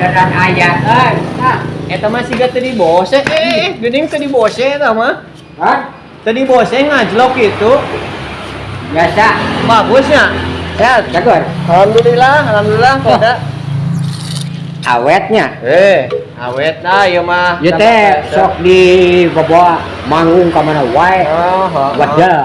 Kabeneran aya euy. Tah. Eta mah siga teu dibose, geuning teu dibose eta mah. Hah? Teu dibose ngajlok gitu. Biasa. Bagusnya. Sehat. Cagur. Alhamdulillah, alhamdulillah koda. Awetnya. Awet nah ieu mah. Ieu teh sok dibawa manggung ka mana wae. Oh, heeh. Wadah.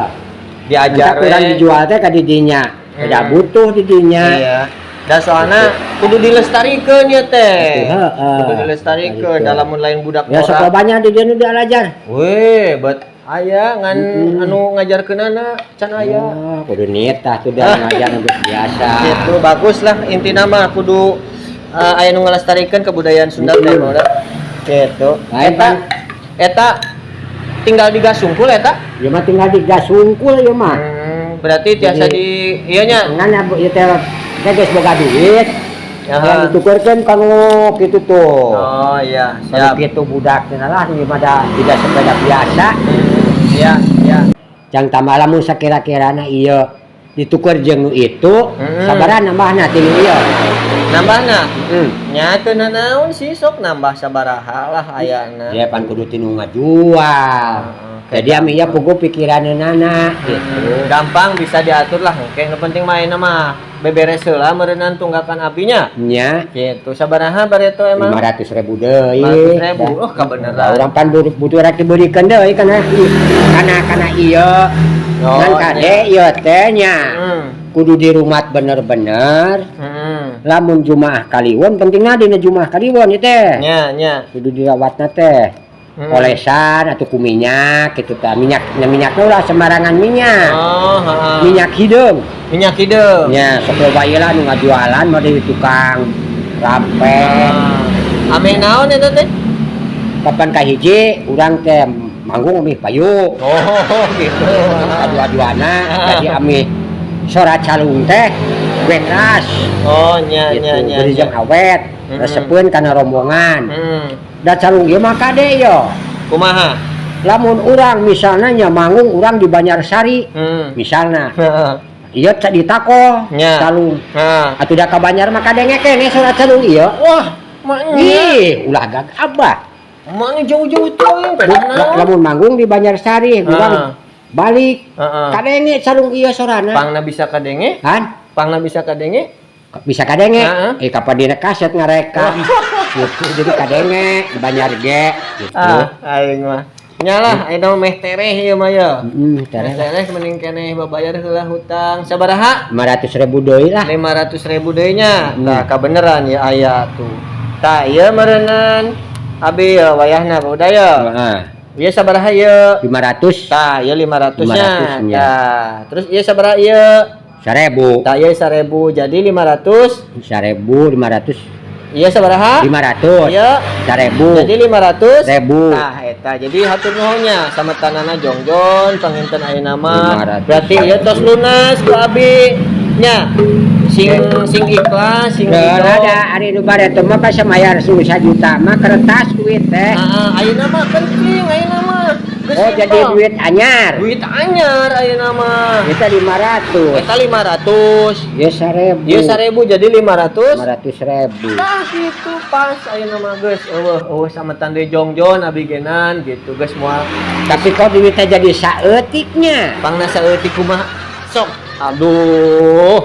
Diajar Entah kurang we. Dijual teh ka didinya. Tidak butuh didinya. Iya. Da soalna kudu dilestarikeun ieu teh. Gitu, heeh. Kudu dilestarikeun Gitu. da lamun lain budak Ya sok ora. lobanya di dieu nu dialajar. Weh, bet aya ngan anu ngajarkeunana can aya. Oh, kudu niat tah tuh da ngajar nu biasa. Gitu, bagus lah intina mah kudu aya nu ngalestarikeun kebudayaan Sunda teh udah. Gitu. Lain, Eta Pan. Eta tinggal digas sungkul eta. Ieu mah tinggal digas sungkul ieu mah. Berarti tiasa Jadi- di ieu nya. Ngan ieu teh teh geus boga duit. Yang ditukerkeun kanu kitu tuh. Oh iya, Siap. siap. Kitu budak cenah lah ieu mah da tidak sepeda biasa. Iya, iya. Jang tambah lamun sakira-kirana ieu dituker jeung nu itu, sabaraha nambahna ti nu ieu? Nambahna? Heeh. Nya teu nanaon sih, sok nambah sabaraha lah ayana. Ya pan kudu tinu ngajual. Heeh. Jadi ami ieu puguh pikiranna gitu. Gampang bisa diatur lah. Oke, nu penting mah ayeuna mah beberes heula meureunnan tunggakan abinya. Nya. Gitu. Sabaraha bareto emang? 500 ribu deui. 500.000. Oh, kebeneran. Urang pan butuh rek dibeulikeun deui kana ieu. Oh, Ngan kade ieu teh nya. Kudu di rumah bener-bener. Lamun Jumaah Kaliwon pentingna dina Jumaah Kaliwon ieu teh. Nya, nya. Kudu dirawatna teh. Olesan atau ku minyak gitu tah. Minyak nya minyakna ulah sembarangan minyak. Oh, heeh. Minyak hideung. Minyak hideung. Nya sok loba ieu lah nu ngajualan mah di tukang rampe. Ah. Ameh naon eta teh? Kapan kahiji urang teh manggung ameh payu. Oh, gitu. Adu-aduana jadi ameh sora calung teh gue keras. Oh, nya Gitu. nya nya. Beri nya. jeung awet, resepeun kana rombongan. Da calung ieu mah kade yo. Kumaha? Lamun urang misalnya nya manggung urang di Banjarsari, misalnya ieu teh ditako calung. Nah. Atuh da ka Banjar mah kadenge keneh sora calung ieu. Wah, maknya. Ih, ulah gagabah. Maknya jauh-jauh teuing pedah naon? Lamun manggung di Banjarsari, urang balik kadenge calung ieu sorana. Pangna bisa kadenge? Kan? Pangna bisa kadenge? Bisa kadenge. Heeh. Eh, kapan dina kaset ngarekam. Gitu, jadi kadenge di Banjar ge gitu. Ah, aing mah. Nyalah, aing mah meh tereh ieu mah ye. Heeh, Meh tereh. tereh mending keneh babayar heula hutang. Sabaraha? 500 ribu deui lah. 500 ribu deui nya. Hmm. Tah, kabeneran ya aya tuh. Tah, ieu meureunnan abi ya wayahna udah ya. Heeh. Ieu sabaraha ieu? 500. Tah, ieu 500 nya. 500 nya. Tah, terus ieu sabaraha ieu? 1000. Tah, ieu 1000 jadi 500. 1000 500. Ieu sabaraha? 500. Ieu 1000. jadi 500 ribu. Tah, eta. Jadi hatur nuhunnya sametanana jongjon panginten ayeuna mah. 500. Berarti ieu tos lunas ku abi nya. Sing sing ikhlas, sing Geus ridho. Ada ari nu bareto mah pas mayar sajuta mah kertas duit teh. Heeh, ayeuna mah penting ayeuna mah. Geus Oh, jadi simpel. duit anyar. Duit anyar ayeuna mah. Eta 500. Eta 500. Ya 1000. Ieu 1000 jadi 500. 500 ribu. Tah gitu pas ayeuna mah geus eueuh eueuh sametan deui jongjon abi genan gitu geus moal. Tapi kok duitnya jadi saeutiknya. Pangna saeutik kumaha sok. Aduh.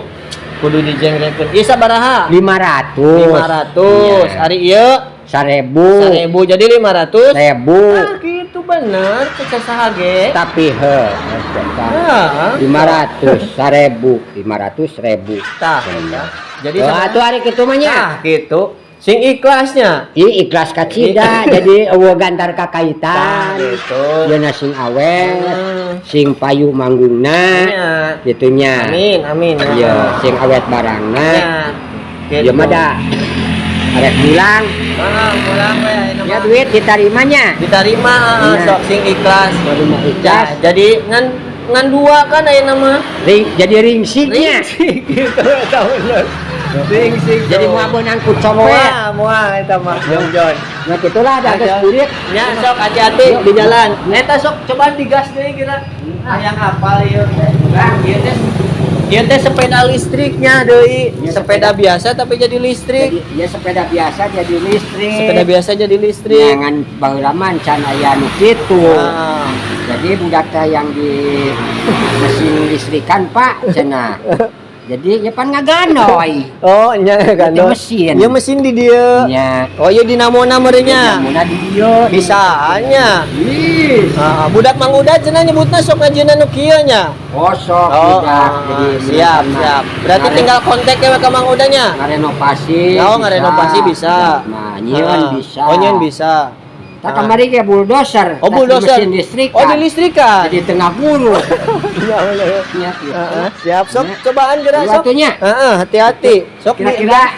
Kudu dijengrekeun. Ieu sabaraha? 500. 500. Iya. Ari ieu 1000. 1000 jadi 500. Ribu. Ah gitu bener cek saha ge. Tapi he. Ah, 500, 1000, 500 ribu. Tah, eta. Jadi Oh, sabaraha? atuh ari kitu mah nya. Tah gitu. Sing ikhlasnya. Ih, ikhlas kacida jadi eueuh gantar kakaitan. Tah gitu. Yeuna sing awet, sing payu manggungna, Nya. gitu nya. Amin, amin. Iya, sing awet barangna. Nya. Ieu mah da arek pulang, Ah, pulang we ayeuna ya mah. duit ditarimanya. Diterima Iya. sok sing ikhlas. Terima ikhlas. Ya, jadi ngan ngan dua kan ayeuna mah. Ring, jadi ringsiknya. Ringsik gitu eta bener. Ringsik. Jadi moal beunang ku copet. Moal, moal eta mah jongjon. Nah, gitulah da geus burit. Ya sok hati-hati di jalan. Eta sok coba digas deui kira. Ah, yang apal ieu. Bang, ieu teh Ieu teh sepeda listriknya deui. Ya, sepeda biasa tapi jadi listrik. Jadi ya sepeda biasa jadi listrik. Sepeda biasa jadi listrik. Jangan baheula mah can aya nu kitu. Ah. Jadi budak teh yang di mesin listrikan, Pak, cenah. Jadi ya pan ngaganoy. Oh, nya kan. Itu mesin. Ya mesin di dieu. Nya. Oh, iya dinamona meureun nya. Dinamona di dieu. Bisa nya. Ih. Ah, budak Mang Uda cenah nyebutna sok ngajieunna nu kieu nya. Oh, sok Oh, budak. ah, Jadi siap, siap. Berarti tinggal kontak ya ke Mang Udanya. Ngarenovasi. Oh, ngarenovasi bisa. Nah, nyieun Ah. bisa. Oh, nyieun bisa. Tak kamari ge bulldozer. Oh, bulldozer. Mesin listrik. Oh, di listrikan. Jadi tengah buru. Iya, bener. Nya kieu. Heeh, siap sok Nya. cobaan geura Dua sok. atuh nya. Heeh, hati-hati. Sok Kira-kira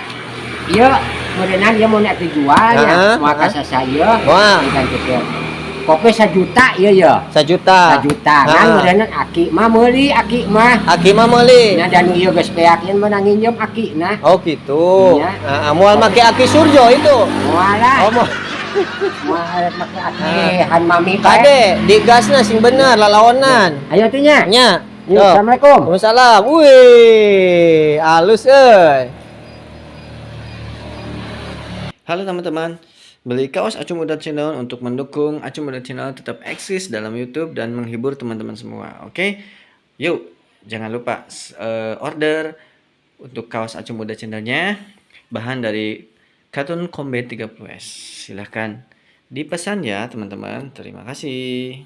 ieu meureunan ieu mun nek dijual nya, moal ka sasaya. Wah. Diganti kieu. Kopi 1 juta ieu ya. 1 juta. 1 juta. Ngan meureunan aki mah meuli, aki mah. Aki mah meuli. Nya dan ieu geus beak ieu meunang nginjem aki nah. Oh gitu. Iya. Heeh, moal make aki Surjo itu. Moal lah. Oh, moal. Moal make aki han mami bae. Kade, digasna sing bener lalaonan. Ayo atuh nya. Nya. Yuk, Sok. assalamualaikum. Waalaikumsalam. Wih, halus euy. Halo teman-teman, beli kaos Acum Uda Channel untuk mendukung Acum Uda Channel tetap eksis dalam YouTube dan menghibur teman-teman semua. Oke, yuk jangan lupa order untuk kaos Acum Uda Channelnya, bahan dari Katun Combat 30S. Silahkan dipesan ya teman-teman. Terima kasih.